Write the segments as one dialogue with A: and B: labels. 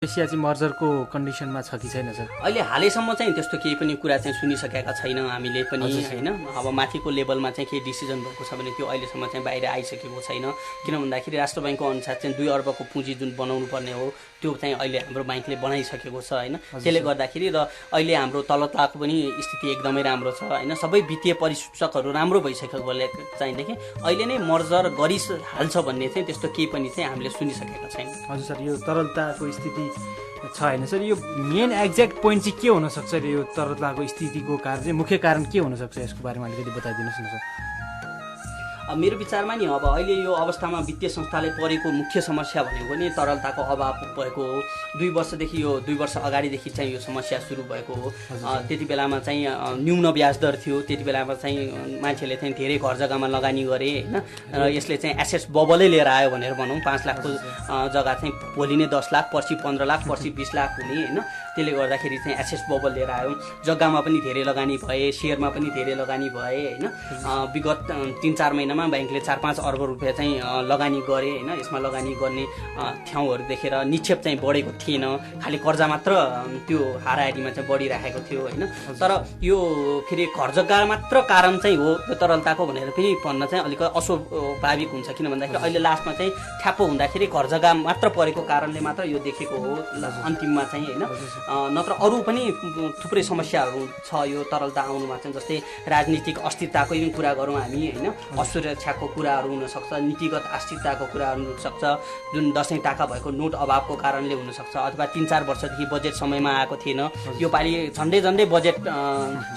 A: Asia चाहिँ मर्जरको कन्डिसनमा छ कि छैन सर?
B: अहिले हालैसम्म चाहिँ त्यस्तो केही पनि कुरा चाहिँ सुनिसकेका छैनौँ हामीले पनि होइन। अब माथिको लेभलमा चाहिँ केही डिसिजन भएको छ भने त्यो अहिलेसम्म चाहिँ बाहिर आइसकेको छैन। किन भन्दाखेरि राष्ट्र बैङ्कको अनुसार चाहिँ 2 अर्बको पुँजी जुन बनाउनु पर्ने हो त्यो चाहिँ अहिले हाम्रो बैङ्कले बनाइसकेको छ होइन। त्यसले गर्दाखेरि र अहिले हाम्रो तलतलाको पनि स्थिति एकदमै राम्रो छ होइन। सबै वित्तीय परिसूचकहरू राम्रो भइसकेकोले चाहिँदेखि अहिले नै मर्जर गरिहाल्छ भन्ने चाहिँ त्यस्तो केही पनि चाहिँ हामीले सुनिसकेका छैनौँ।
A: हजुर सर, यो तरलताको स्थिति छ होइन सर, यो मेन एक्ज्याक्ट पोइन्ट चाहिँ के हुनसक्छ र यो तरलताको स्थितिको कारण चाहिँ मुख्य कारण के हुनसक्छ यसको बारेमा अलिकति बताइदिनुहोस् न सर।
B: मेरो विचारमा नि अब अहिले यो अवस्थामा वित्तीय संस्थाले परेको मुख्य समस्या भनेको नि तरलताको अभाव भएको हो। 2 वर्षदेखि यो 2 वर्ष अगाडिदेखि चाहिँ यो समस्या सुरु भएको हो। त्यति बेलामा चाहिँ न्यून ब्याज दर थियो। त्यति बेलामा चाहिँ मान्छेले चाहिँ धेरै घर जग्गामा लगानी गरे होइन। र यसले चाहिँ एसेट्स बबलै लिएर आयो भनेर भनौँ। 5 लाखको जग्गा चाहिँ भोलि नै 10 लाख, पर्सि 15 लाख, पर्सि 20 लाख हुने होइन। त्यसले गर्दाखेरि चाहिँ एसेट्स बबल लिएर आयो। जग्गामा पनि धेरै लगानी भए, सेयरमा पनि धेरै लगानी भए होइन। विगत 3-4 महिनामा बैंकले 4-5 अर्ब रुपियाँ चाहिँ लगानी गरे होइन। यसमा लगानी गर्ने ठाउँहरू देखेर निक्षेप चाहिँ बढेको थिएन, खालि कर्जा मात्र त्यो हाराहारीमा चाहिँ बढिरहेको थियो होइन। तर यो फेरि घर जग्गा मात्र कारण चाहिँ हो यो तरलताको भनेर पनि भन्न चाहिँ अलिक अस्वाभाविक हुन्छ। किन भन्दाखेरि अहिले लास्टमा चाहिँ ठ्याप्प हुँदाखेरि घर जग्गा मात्र परेको कारणले मात्र यो देखेको हो अन्तिममा चाहिँ होइन। नत्र अरू पनि थुप्रै समस्याहरू छ यो तरलता आउनुमा चाहिँ। जस्तै राजनीतिक अस्थिरताको पनि कुरा गरौँ हामी होइन। असुरक्षाको कुराहरू हुनसक्छ, नीतिगत अस्थिरताको कुराहरू हुनसक्छ, जुन दसैँ टाका भएको नोट अभावको कारणले हुनसक्छ, अथवा 3-4 वर्षदेखि बजेट समयमा आएको थिएन। यो पालि झन्डै बजेट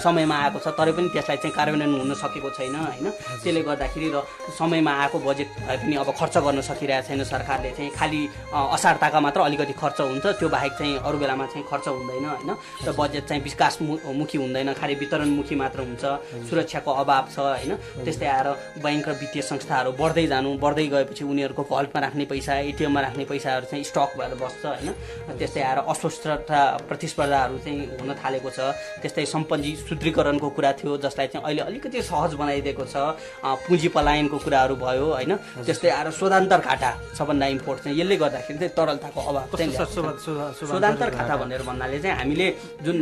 B: समयमा आएको छ तर पनि त्यसलाई चाहिँ कार्यान्वयन हुन सकेको छैन होइन। त्यसले गर्दाखेरि र समयमा आएको बजेट भए पनि अब खर्च गर्न सकिरहेको छैन सरकारले चाहिँ। खालि असार ताका मात्र अलिकति खर्च हुन्छ, त्यो बाहेक चाहिँ अरू बेलामा चाहिँ खर्च हुँदैन होइन। र बजेट चाहिँ विकासमुखी हुँदैन, खालि वितरणमुखी मात्र हुन्छ। सुरक्षाको अभाव छ होइन। त्यस्तै आएर बैंक र वित्तीय संस्थाहरू बढ्दै गएपछि उनीहरूको भल्टमा राख्ने पैसा, एटिएममा राख्ने पैसाहरू चाहिँ स्टक भएर बस्छ होइन। त्यस्तै आएर अस्वस्थता प्रतिस्पर्धाहरू चाहिँ हुन थालेको छ। त्यस्तै सम्पत्ति शुद्धिकरणको कुरा थियो जसलाई चाहिँ अहिले अलिकति सहज बनाइदिएको छ। पुँजी पलायनको कुराहरू भयो होइन। त्यस्तै आएर शोधान्तर घाटा सबभन्दा इम्पोर्ट चाहिँ यसले गर्दाखेरि चाहिँ तरलताको अभाव चाहिँ शोधान्तर घाटा भनेर भन्नाले चाहिँ हामीले जुन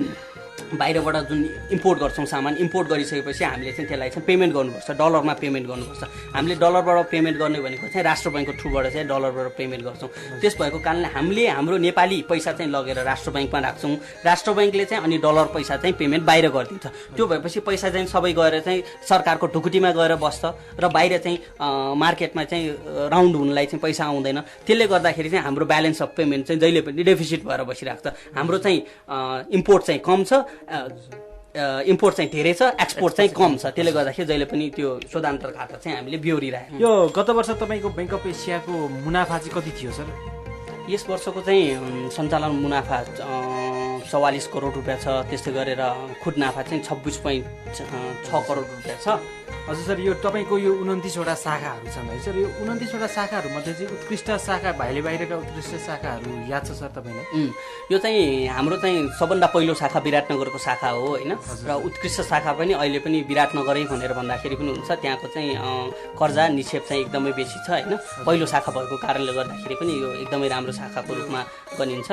B: बाहिरबाट जुन इम्पोर्ट गर्छौँ सामान, इम्पोर्ट गरिसकेपछि हामीले चाहिँ त्यसलाई चाहिँ पेमेन्ट गर्नुपर्छ, डलरमा पेमेन्ट गर्नुपर्छ। हामीले डलरबाट पेमेन्ट गर्ने भनेको चाहिँ राष्ट्र बैङ्कको थ्रुबाट चाहिँ डलरबाट पेमेन्ट गर्छौँ। त्यस भएको कारणले हामीले हाम्रो नेपाली पैसा चाहिँ लगेर राष्ट्र बैङ्कमा राख्छौँ। राष्ट्र बैङ्कले चाहिँ अनि डलर पैसा चाहिँ पेमेन्ट बाहिर गरिदिन्छ। त्यो भएपछि पैसा चाहिँ सबै गएर चाहिँ सरकारको ढुकुटीमा गएर बस्छ र बाहिर चाहिँ मार्केटमा चाहिँ राउन्ड हुनलाई चाहिँ पैसा आउँदैन। त्यसले गर्दाखेरि चाहिँ हाम्रो ब्यालेन्स अफ पेमेन्ट चाहिँ जहिले पनि डेफिसिट भएर बसिरहेको छ। हाम्रो चाहिँ इम्पोर्ट चाहिँ कम छ, इम्पोर्ट चाहिँ धेरै छ, एक्सपोर्ट चाहिँ कम छ। त्यसले गर्दाखेरि जहिले पनि त्यो शोधान्तर खाता चाहिँ हामीले बिहोरिरहेको।
A: यो गत वर्ष तपाईँको बैंक अफ एसियाको मुनाफा चाहिँ कति थियो सर?
B: यस वर्षको चाहिँ सञ्चालन मुनाफा 44 करोड रुपियाँ छ। त्यस्तै गरेर खुद नाफा चाहिँ 26.6 करोड रुपियाँ छ।
A: हजुर सर, यो तपाईँको यो 29वटा शाखाहरू छन् है सर। यो 29वटा शाखाहरूमध्ये चाहिँ उत्कृष्ट शाखा, भाइले बाहिरका उत्कृष्ट शाखाहरू याद छ सर तपाईँलाई?
B: यो चाहिँ हाम्रो चाहिँ सबभन्दा पहिलो शाखा विराटनगरको शाखा हो होइन। र उत्कृष्ट शाखा पनि अहिले पनि विराटनगरै भनेर भन्दाखेरि पनि हुन्छ। त्यहाँको चाहिँ कर्जा निक्षेप चाहिँ एकदमै बेसी छ होइन। पहिलो शाखा भएको कारणले गर्दाखेरि पनि यो एकदमै राम्रो शाखाको रूपमा गनिन्छ।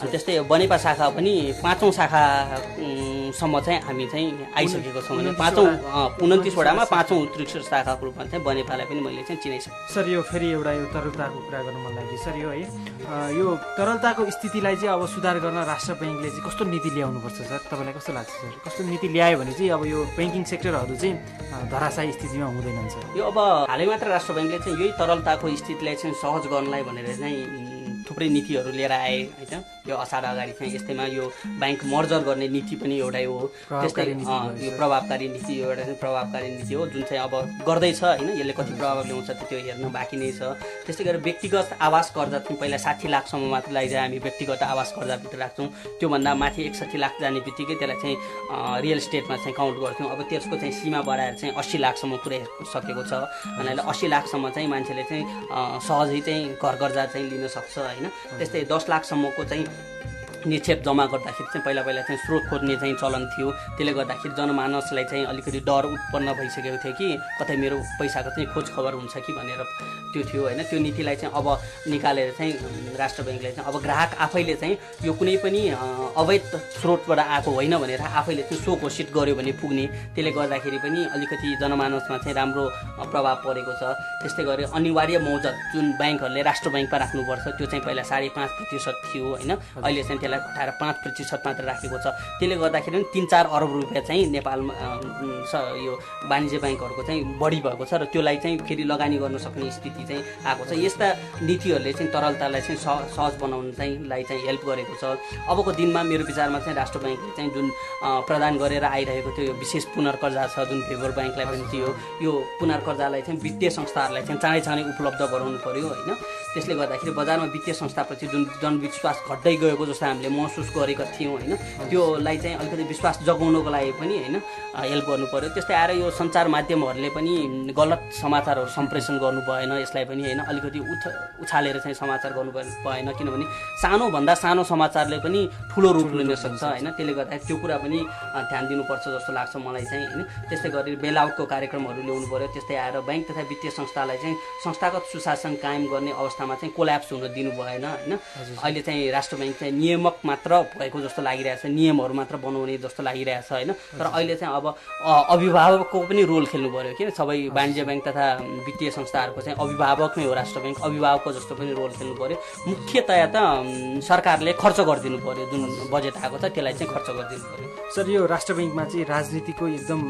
B: त्यस्तै बनेपा शाखा पनि 5औं शाखासम्म चाहिँ हामी चाहिँ आइसकेको छौँ होइन। 29वटामा 5औं उत्कृष्ट शाखाको रूपमा चाहिँ बनेपालाई पनि मैले चाहिँ चिनाइसकेँ।
A: सर यो फेरि एउटा यो तरलताको कुरा गर्नु मन लाग्यो सर। यो है यो तरलताको स्थितिलाई चाहिँ अब सुधार गर्न राष्ट्र बैङ्कले चाहिँ कस्तो नीति ल्याउनुपर्छ सर? तपाईँलाई कस्तो लाग्छ सर? कस्तो नीति ल्यायो भने चाहिँ अब यो ब्याङ्किङ सेक्टरहरू चाहिँ धराशायी स्थितिमा हुँदैनन् सर?
B: यो अब हालै मात्र राष्ट्र बैङ्कले चाहिँ यही तरलताको स्थितिलाई चाहिँ सहज गर्नलाई भनेर चाहिँ थुप्रै नीतिहरू लिएर आए होइन। यो असार अगाडि चाहिँ यस्तैमा यो ब्याङ्क मर्जर गर्ने नीति पनि एउटै हो। त्यस्तै यो प्रभावकारी नीति एउटा चाहिँ प्रभावकारी नीति हो जुन चाहिँ अब गर्दैछ होइन। यसले कति प्रभाव ल्याउँछ त्यो हेर्न बाँकी नै छ। त्यस्तै गरेर व्यक्तिगत आवास कर्जा चाहिँ पहिला 60 लाखसम्म मात्रलाई चाहिँ हामी व्यक्तिगत आवास कर्जाभित्र राख्छौँ। त्योभन्दा माथि 61 लाख जाने बित्तिकै त्यसलाई चाहिँ रियल इस्टेटमा चाहिँ काउन्ट गर्थ्यौँ। अब त्यसको चाहिँ सीमा बढाएर चाहिँ 80 लाखसम्म पुर्याइसकेको छ। भन्नाले 80 लाखसम्म चाहिँ मान्छेले चाहिँ सहजै चाहिँ घर कर्जा चाहिँ लिन सक्छ होइन। त्यस्तै 10 लाखसम्मको चाहिँ निक्षेप जम्मा गर्दाखेरि चाहिँ पहिला चाहिँ स्रोत खोज्ने चाहिँ चलन थियो। त्यसले गर्दाखेरि जनमानसलाई चाहिँ अलिकति डर उत्पन्न भइसकेको थियो कि कतै मेरो पैसाको चाहिँ खोज खबर हुन्छ कि भनेर त्यो थियो होइन। त्यो नीतिलाई चाहिँ अब निकालेर चाहिँ राष्ट्र बैङ्कले चाहिँ अब ग्राहक आफैले चाहिँ यो कुनै पनि अवैध स्रोतबाट आएको होइन भनेर आफैले चाहिँ सो घोषित गर्यो भने पुग्ने। त्यसले गर्दाखेरि पनि अलिकति जनमानसमा चाहिँ राम्रो प्रभाव परेको छ। त्यस्तै गरी अनिवार्य मौजत जुन ब्याङ्कहरूले राष्ट्र बैङ्कमा राख्नुपर्छ त्यो चाहिँ पहिला 5.5% थियो होइन, अहिले चाहिँ त्यसलाई घटाएर 5% मात्र राखेको छ। त्यसले गर्दाखेरि पनि 3-4 अरब रुपियाँ चाहिँ नेपालमा यो वाणिज्य ब्याङ्कहरूको चाहिँ बढी भएको छ र त्यसलाई चाहिँ फेरि लगानी गर्न सक्ने स्थिति चाहिँ आएको छ। यस्ता नीतिहरूले चाहिँ तरलतालाई चाहिँ सहज बनाउन चाहिँ हेल्प गरेको छ। अबको दिनमा मेरो विचारमा चाहिँ राष्ट्र बैङ्कले चाहिँ जुन प्रदान गरेर आइरहेको थियो यो विशेष पुनर्कर्जा छ जुन फेभर ब्याङ्कलाई पनि थियो, यो पुनर्कर्जालाई चाहिँ वित्तीय संस्थाहरूलाई चाहिँ चाँडै उपलब्ध गराउनु पर्यो होइन। त्यसले गर्दाखेरि बजारमा वित्तीय संस्थाप्रति जुन जनविश्वास घट्दै गएको जस्तो हामीले महसुस गरेका थियौँ होइन, त्योलाई चाहिँ अलिकति विश्वास जगाउनको लागि पनि होइन हेल्प गर्नु पर्यो। त्यस्तै आएर यो सञ्चार माध्यमहरूले पनि गलत समाचारहरू सम्प्रेषण गर्नु भएन, यसलाई पनि होइन अलिकति उछालेर चाहिँ समाचार गर्नु भएन, किनभने सानोभन्दा सानो समाचारले पनि ठुलो रूप लिन सक्छ होइन। त्यसले गर्दाखेरि त्यो कुरा पनि ध्यान दिनुपर्छ जस्तो लाग्छ मलाई चाहिँ होइन। त्यस्तै गरी बेलआउटको कार्यक्रमहरू ल्याउनु पर्यो। त्यस्तै आएर ब्याङ्क तथा वित्तीय संस्थालाई चाहिँ संस्थागत सुशासन कायम गर्ने अवस्थामा चाहिँ कोल्याप्स हुन दिनु भएन होइन। अहिले चाहिँ राष्ट्र बैङ्क चाहिँ नियामक मात्र भएको जस्तो लागिरहेछ, नियमहरू मात्र बनाउने जस्तो लागिरहेछ होइन। तर अहिले चाहिँ अब अभिभावकको पनि रोल खेल्नु पर्यो कि सबै वाणिज्य ब्याङ्क तथा वित्तीय संस्थाहरूको चाहिँ अभिभावक नै हो राष्ट्र बैङ्क, अभिभावकको जस्तो पनि रोल खेल्नु पर्यो। मुख्यतया त सरकारले खर्च गरिदिनु पर्यो, जुन बजेट आएको छ त्यसलाई चाहिँ खर्च गरिदिनु पर्यो।
A: सर यो राष्ट्र बैङ्कमा चाहिँ राजनीतिको एकदम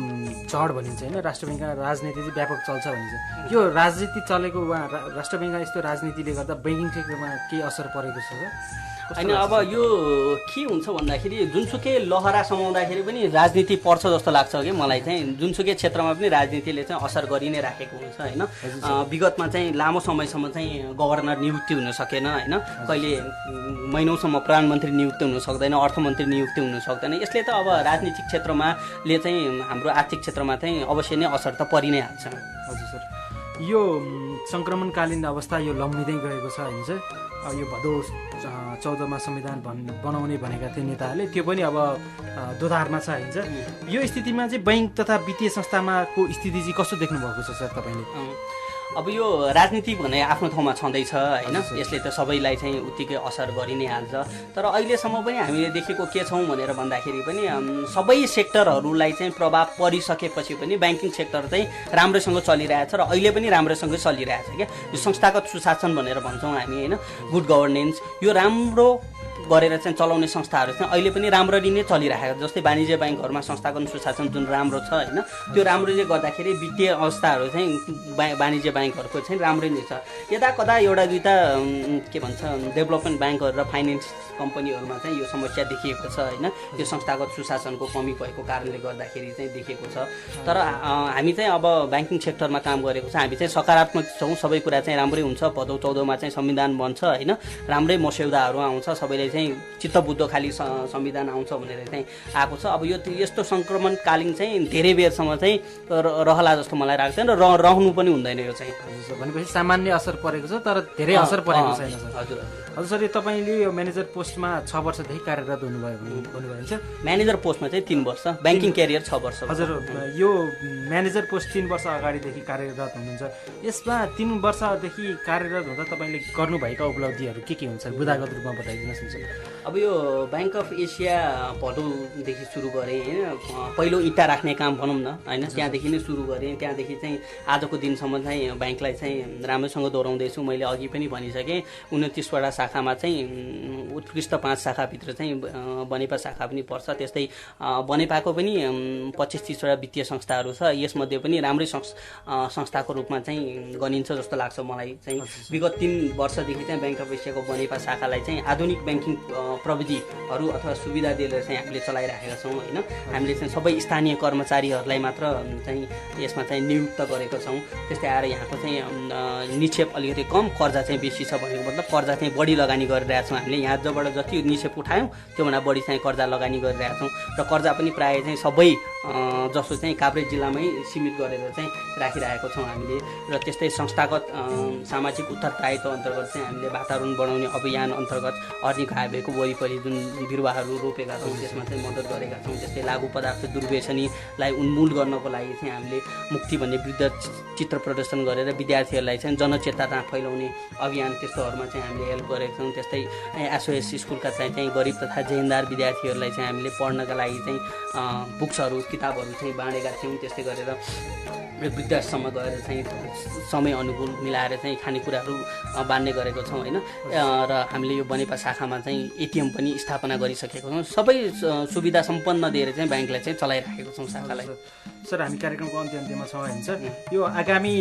A: चढ भनिन्छ होइन, राष्ट्र बैङ्कमा राजनीति चाहिँ व्यापक चल्छ भनिन्छ। यो राजनीति चलेको राष्ट्र बैङ्कमा यस्तो राजनीतिले गर्दा बैङ्किङ सेक्टरमा केही असर परेको छ
B: होइन? अब यो के हुन्छ भन्दाखेरि जुनसुकै लहरा समाउँदाखेरि पनि राजनीति पर्छ जस्तो लाग्छ कि मलाई चाहिँ। जुनसुकै क्षेत्रमा पनि राजनीतिले चाहिँ असर गरि नै राखेको हुन्छ होइन। विगतमा चाहिँ लामो समयसम्म चाहिँ गभर्नर नियुक्ति हुन सकेन होइन, कहिले महिनौसम्म प्रधानमन्त्री नियुक्त हुन सक्दैन, अर्थमन्त्री नियुक्त हुन सक्दैन। यसले त अब राजनीतिक क्षेत्रमा चाहिँ हाम्रो आर्थिक क्षेत्रमा चाहिँ अवश्य नै असर त परि नै हाल्छ।
A: हजुर सर, यो सङ्क्रमणकालीन अवस्था यो लम्बिँदै गएको छ होइन सर। यो भदौ 14मा संविधान बनाउने भनेका थिए नेताहरूले, त्यो पनि अब दोधारमा छ होइन सर। यो स्थितिमा चाहिँ बैङ्क तथा वित्तीय संस्थामाको स्थिति चाहिँ कस्तो देख्नु भएको छ सर तपाईँले?
B: अब यो राजनीति भने आफ्नो ठाउँमा छँदैछ होइन, यसले त सबैलाई चाहिँ उत्तिकै असर गरि नै हाल्छ। तर अहिलेसम्म पनि हामीले देखेको के छौँ भनेर भन्दाखेरि पनि सबै सेक्टरहरूलाई चाहिँ प्रभाव परिसकेपछि पनि ब्याङ्किङ सेक्टर चाहिँ राम्रोसँग चलिरहेछ र अहिले पनि राम्रोसँग चलिरहेछ क्या। यो संस्थागत सुशासन भनेर भन्छौँ हामी होइन, गुड गभर्नेन्स, यो राम्रो गरेर चाहिँ चलाउने संस्थाहरू चाहिँ अहिले पनि राम्ररी नै चलिरहेको। जस्तै वाणिज्य ब्याङ्कहरूमा संस्थागत सुशासन जुन राम्रो छ होइन, त्यो राम्ररी गर्दाखेरि वित्तीय अवस्थाहरू चाहिँ वाणिज्य ब्याङ्कहरूको चाहिँ राम्रै नै छ। यता कता एउटा दुईवटा के भन्छ डेभलपमेन्ट ब्याङ्कहरू र फाइनेन्स कम्पनीहरूमा चाहिँ यो समस्या देखिएको छ होइन, यो संस्थागत सुशासनको कमी भएको कारणले गर्दाखेरि चाहिँ देखिएको छ। तर हामी चाहिँ अब ब्याङ्किङ सेक्टरमा काम गरेको छ, हामी चाहिँ सकारात्मक छौँ, सबै कुरा चाहिँ राम्रै हुन्छ। भदौ 14मा चाहिँ संविधान बन्छ होइन, राम्रै मस्यौदाहरू आउँछ, सबैले चाहिँ चित्तबुद्ध खाली संविधान आउँछ भनेर चाहिँ आएको छ। अब यो यस्तो सङ्क्रमणकालीन चाहिँ धेरै बेरसम्म चाहिँ रहला जस्तो मलाई लाग्छ र रहनु पनि हुँदैन यो चाहिँ।
A: भनेपछि सामान्य असर परेको छ तर धेरै असर परेको छैन सर।
B: हजुर
A: हजुर सर, तपाईँले यो म्यानेजर पोस्टमा 6 वर्षदेखि कार्यरत हुनुभयो भन्नुहुन्छ।
B: म्यानेजर पोस्टमा चाहिँ 3 वर्ष, ब्याङ्किङ क्यारियर 6 वर्ष।
A: हजुर, यो म्यानेजर पोस्ट 3 वर्ष अगाडिदेखि कार्यरत हुनुहुन्छ। यसमा 3 वर्षदेखि कार्यरत हुँदा तपाईँले गर्नुभएका उपलब्धिहरू के हुन्छ बुदागत रूपमा बताइदिनुहोस् न सर।
B: अब यो ब्याङ्क अफ एसिया भदौदेखि सुरु गरेँ होइन, पहिलो इँटा राख्ने काम भनौँ न होइन, त्यहाँदेखि नै सुरु गरेँ। त्यहाँदेखि चाहिँ आजको दिनसम्म चाहिँ ब्याङ्कलाई चाहिँ राम्रोसँग दोहोऱ्याउँदैछु। मैले अघि पनि भनिसकेँ 29वटा शाखामा चाहिँ उत्कृष्ट 5 शाखाभित्र चाहिँ बनेपा शाखा पनि पर्छ। त्यस्तै बनेपाको पनि 25-30वटा वित्तीय संस्थाहरू छ, यसमध्ये पनि राम्रै संस्थाको रूपमा चाहिँ गनिन्छ जस्तो लाग्छ मलाई चाहिँ। विगत 3 वर्षदेखि चाहिँ ब्याङ्क अफ एसियाको बनेपा शाखालाई चाहिँ आधुनिक ब्याङ्किङ प्रविधिहरू अथवा सुविधा दिएर चाहिँ हामीले चलाइराखेका छौँ होइन। हामीले चाहिँ सबै स्थानीय कर्मचारीहरूलाई मात्र चाहिँ यसमा चाहिँ नियुक्त गरेका छौँ। त्यस्तै आएर यहाँको चाहिँ निक्षेप अलिकति कम, कर्जा चाहिँ बेसी छ भनेको मतलब कर्जा चाहिँ बढी लगानी गरिरहेका छौँ हामीले। यहाँ जबाट जति निक्षेप उठायौँ त्योभन्दा बढी चाहिँ कर्जा लगानी गरिरहेका छौँ र कर्जा पनि प्रायः चाहिँ सबै जसो चाहिँ काभ्रे जिल्लामै सीमित गरेर चाहिँ राखिरहेको छौँ हामीले। र त्यस्तै संस्थागत सामाजिक उत्तरदायित्व अन्तर्गत चाहिँ हामीले वातावरण बनाउने अभियान अन्तर्गत अर्निको हाइवेको वरिपरि जुन बिरुवाहरू रोपेका छौँ त्यसमा चाहिँ मद्दत गरेका छौँ। त्यस्तै लागु पदार्थ दुर्व्यसनीलाई उन्मूल गर्नको लागि चाहिँ हामीले मुक्ति भन्ने वृद्ध चित्र प्रदर्शन गरेर विद्यार्थीहरूलाई चाहिँ जनचेतना फैलाउने अभियान त्यस्तोहरूमा चाहिँ हामीले हेल्प गरेका छौँ। त्यस्तै एसओएस स्कुलका चाहिँ गरिब तथा जेहेन्दार विद्यार्थीहरूलाई चाहिँ हामीले पढ्नका लागि चाहिँ बुक्सहरू किताबहरू चाहिँ बाँडेका थियौँ। त्यस्तै गरेर वृद्धाश्रममा गएर चाहिँ समय अनुकूल मिलाएर चाहिँ खानेकुराहरू बाँड्ने गरेको छौँ होइन। र हामीले यो बनेपा शाखामा चाहिँ एटिएम पनि स्थापना गरिसकेको छौँ। सबै सुविधा सम्पन्न दिएर चाहिँ ब्याङ्कलाई चाहिँ चलाइराखेको छौँ शाखालाई।
A: सर हामी कार्यक्रमको अन्त्यमा छौँ होइन सर, यो आगामी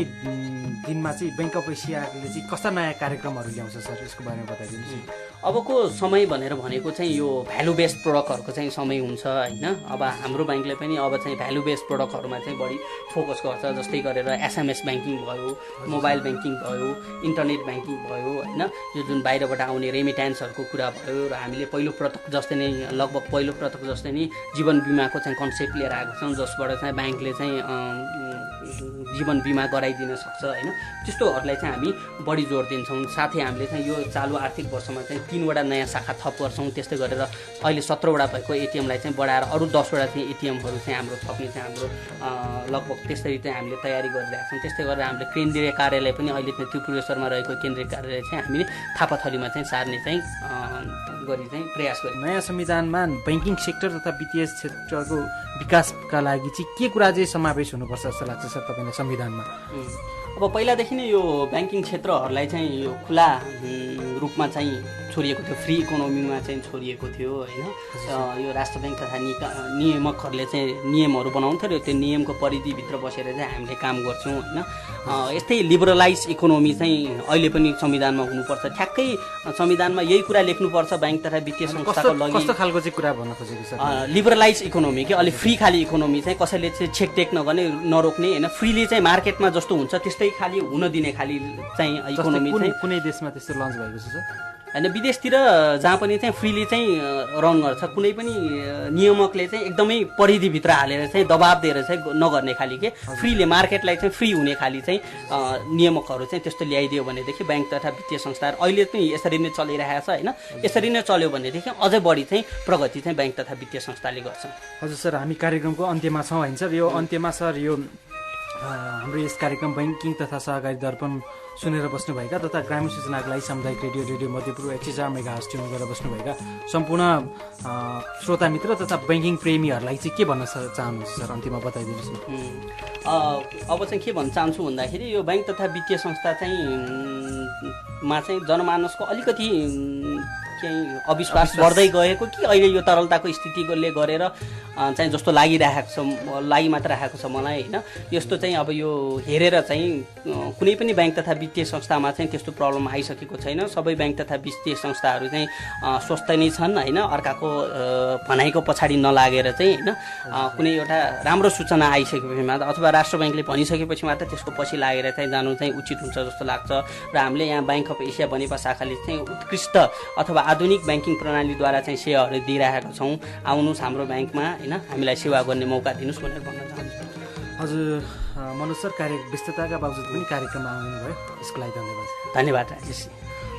A: दिनमा चाहिँ ब्याङ्क अफ एसियाले चाहिँ कस्ता नयाँ कार्यक्रमहरू ल्याउँछ सर, यसको बारेमा बताइदिनुहोस्।
B: अबको समय भनेको चाहिँ यो भ्यालु बेस्ड प्रोडक्टहरूको चाहिँ समय हुन्छ होइन। अब हाम्रो ब्याङ्कले पनि अब चाहिँ भ्यालु बेस्ड प्रोडक्टहरूमा चाहिँ बढी फोकस गर्छ। जस्तै गरेर एसएमएस ब्याङ्किङ भयो, मोबाइल ब्याङ्किङ भयो, इन्टरनेट ब्याङ्किङ भयो होइन। यो जुन बाहिरबाट आउने रेमिट्यान्सहरूको कुरा भयो। र हामीले पहिलो पटक जस्तै नै लगभग पहिलो पटक जस्तै नै जीवन बिमाको चाहिँ कन्सेप्ट लिएर आएको छौँ, जसबाट चाहिँ ब्याङ्कले चाहिँ जीवन बिमा गराइदिन सक्छ होइन। त्यस्तोहरूलाई चाहिँ हामी बढी जोड दिन्छौँ। साथै हामीले चाहिँ यो चालु आर्थिक वर्षमा चाहिँ 3वटा नयाँ शाखा थप गर्छौँ। त्यस्तै गरेर अहिले 17वटा भएको एटिएमलाई चाहिँ बढाएर अरू 10वटा चाहिँ एटिएमहरू चाहिँ हाम्रो थप्ने चाहिँ हाम्रो लगभग त्यसरी चाहिँ हामीले तयारी गरिरहेका छौँ। त्यस्तै गरेर हामीले केन्द्रीय कार्यालय पनि अहिले चाहिँ त्रिपुरेश्वरमा रहेको केन्द्रीय कार्यालय चाहिँ हामीले थापाथलीमा चाहिँ सार्ने चाहिँ गरी चाहिँ प्रयास गर्छौँ।
A: नयाँ संविधानमा ब्याङ्किङ सेक्टर तथा वित्तीय क्षेत्रको विकासका लागि चाहिँ के कुरा चाहिँ समावेश हुनुपर्छ जस्तो लाग्छ सर तपाईँलाई संविधानमा?
B: अब पहिलादेखि नै यो ब्याङ्किङ क्षेत्रहरूलाई चाहिँ यो खुला रूपमा चाहिँ छोडिएको थियो, फ्री इकोनोमीमा चाहिँ छोडिएको थियो होइन। यो राष्ट्र ब्याङ्क तथा नियामकहरूले चाहिँ नियमहरू बनाउँथ्यो र त्यो नियमको परिधिभित्र बसेर चाहिँ हामीले काम गर्छौँ होइन। यस्तै लिबरलाइज इकोनोमी चाहिँ अहिले पनि संविधानमा हुनुपर्छ। ठ्याक्कै संविधानमा यही कुरा लेख्नुपर्छ ब्याङ्क तथा वित्तीय संस्थाको लागि।
A: कस्तो खालको चाहिँ कुरा भन्न खोजेको सर?
B: लिबरलाइज इकोनोमी कि अलि फ्री खाली इकोनोमी चाहिँ कसैले चाहिँ छेकटेक नगर्ने, नरोक्ने होइन। फ्रीली चाहिँ मार्केटमा जस्तो हुन्छ त्यस्तै खाली हुन दिने खाली चाहिँ इकोनोमी चाहिँ
A: कुनै देशमा त्यस्तो लन्च भएको छ सर?
B: होइन, विदेशतिर जहाँ पनि चाहिँ फ्रीली चाहिँ रन गर्छ। कुनै पनि नियामकले चाहिँ एकदमै परिधिभित्र हालेर चाहिँ दबाब दिएर चाहिँ नगर्ने खाली के फ्रीले मार्केटलाई चाहिँ फ्री हुने खाली चाहिँ नियामकहरू चाहिँ त्यस्तो ल्याइदियो भनेदेखि ब्याङ्क तथा वित्तीय संस्थाहरू अहिले पनि यसरी नै चलिरहेको छ होइन। यसरी नै चल्यो भनेदेखि अझै बढी चाहिँ प्रगति चाहिँ ब्याङ्क तथा वित्तीय संस्थाले गर्छ।
A: हजुर सर, हामी कार्यक्रमको अन्त्यमा छौँ होइन सर। यो अन्त्यमा सर यो हाम्रो यस कार्यक्रम ब्याङ्किङ तथा सहकारी दर्पण सुनेर बस्नुभएका तथा ग्रामीण सूचनाको लागि सामुदायिक रेडियो मध्यपूर्व 104 मेगाहर्ज ट्युन गरेर बस्नुभएका सम्पूर्ण श्रोता मित्र तथा ब्याङ्किङ प्रेमीहरूलाई चाहिँ के भन्न चाहनुहुन्छ सर? अन्त्यमा बताइदिनुहोस् न।
B: अब चाहिँ के भन्न चाहन्छु भन्दाखेरि यो ब्याङ्क तथा वित्तीय संस्था चाहिँ मा चाहिँ जनमानसको अलिकति केही अविश्वास बढ्दै गएको कि अहिले यो तरलताको स्थितिले गरेर चाहिँ जस्तो लागि मात्र राखेको छ मलाई होइन। यस्तो चाहिँ अब यो हेरेर चाहिँ कुनै पनि ब्याङ्क तथा वित्तीय संस्थामा चाहिँ त्यस्तो प्रब्लम आइसकेको छैन। सबै ब्याङ्क तथा वित्तीय संस्थाहरू चाहिँ स्वस्थ नै छन् होइन। अर्काको भनाइको पछाडि नलागेर चाहिँ होइन कुनै एउटा राम्रो सूचना आइसकेपछि मात्र अथवा राष्ट्र ब्याङ्कले भनिसकेपछि मात्र त्यसको पछि लागेर चाहिँ जानु चाहिँ उचित हुन्छ जस्तो लाग्छ। र हामीले यहाँ ब्याङ्क अफ एसिया बनेपा शाखाले चाहिँ उत्कृष्ट अथवा आधुनिक ब्याङ्किङ प्रणालीद्वारा चाहिँ सेवाहरू दिइरहेका छौँ। आउनुहोस् हाम्रो ब्याङ्कमा होइन, हामीलाई सेवा गर्ने मौका दिनुहोस् भनेर भन्न चाहन्छु।
A: हजुर मनोज सर, व्यस्तताका बावजुद पनि कार्यक्रममा आउनुभयो, यसको लागि धन्यवाद।
B: धन्यवाद राजेश।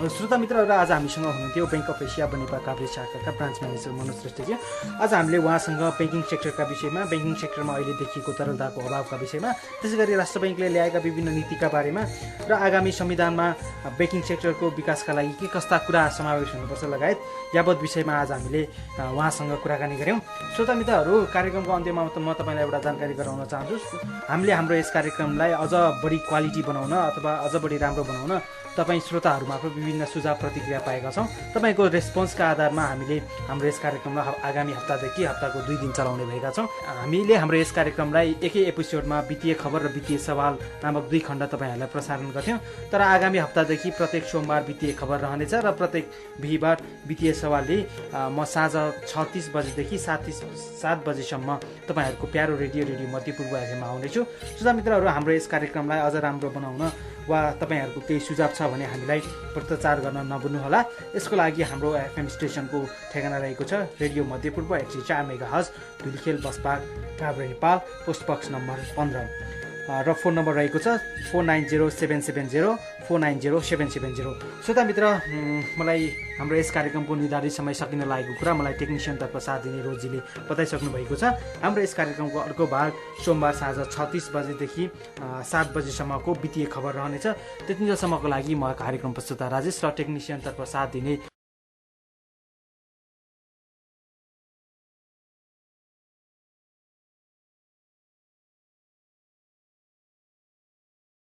A: श्रोता मित्रहरू, आज हामीसँग हुनुहुन्थ्यो Bank of Asia Banepa Kavre शाखाका ब्रान्च म्यानेजर मनोज श्रेष्ठजी। आज हामीले उहाँसँग ब्याङ्किङ सेक्टरका विषयमा, ब्याङ्किङ सेक्टरमा अहिले देखिएको तरलताको अभावका विषयमा, त्यसै गरी राष्ट्र ब्याङ्कले ल्याएका विभिन्न नीतिका बारेमा र आगामी संविधानमा ब्याङ्किङ सेक्टरको विकासका लागि के कस्ता कुरा समावेश हुनुपर्छ लगायत यावत विषयमा आज हामीले उहाँसँग कुराकानी गऱ्यौँ। श्रोता मित्रहरू, कार्यक्रमको अन्त्यमा म तपाईँलाई एउटा जानकारी गराउन चाहन्छु। हामीले हाम्रो यस कार्यक्रमलाई अझ बढी क्वालिटी बनाउन अथवा अझ बढी राम्रो बनाउन तपाईँ श्रोताहरूमार्फत विभिन्न सुझाव प्रतिक्रिया पाएका छौँ। तपाईँको रेस्पोन्सका आधारमा हामीले हाम्रो यस कार्यक्रमलाई आगामी हप्तादेखि हप्ताको 2 दिन चलाउने भएका छौँ। हामीले हाम्रो यस कार्यक्रमलाई एकै एपिसोडमा वित्तीय खबर र वित्तीय सवाल नामक 2 खण्ड तपाईँहरूलाई प्रसारण गर्थ्यौँ। तर आगामी हप्तादेखि प्रत्येक सोमबार वित्तीय खबर रहनेछ र प्रत्येक बिहिबार वित्तीय सवालले म साँझ 6:30 बजेदेखि 7 बजेसम्म तपाईँहरूको प्यारो रेडियो मध्यपूर्व एफएममा आउनेछु। श्रोता मित्रहरू, हाम्रो यस कार्यक्रमलाई अझ राम्रो बनाउन वा तपाईँहरूको केही सुझाव छ भने हामीलाई पत्रचार गर्न नभुल्नुहोला। यसको लागि हाम्रो एफएम स्टेसनको ठेगाना रहेको छ रेडियो मध्यपूर्व 104 megahertz, Dhulikhel bus park, Kavre, Nepal, post box number 15 र फोन नम्बर रहेको छ 490770490770। श्रोता मित्र, मलाई हाम्रो यस कार्यक्रमको निर्धारित समय सकिन लागेको कुरा मलाई टेक्निसियनतर्फ साथ दिने रोजीले बताइसक्नु भएको छ। हाम्रो यस कार्यक्रमको अर्को भाग सोमबार साँझ 36 बजेदेखि 7 बजेसम्मको वित्तीय खबर रहनेछ। त्यतिन्जेलसम्मको लागि म कार्यक्रम प्रस्तुता राजेश र टेक्निसियनतर्फ साथ दिने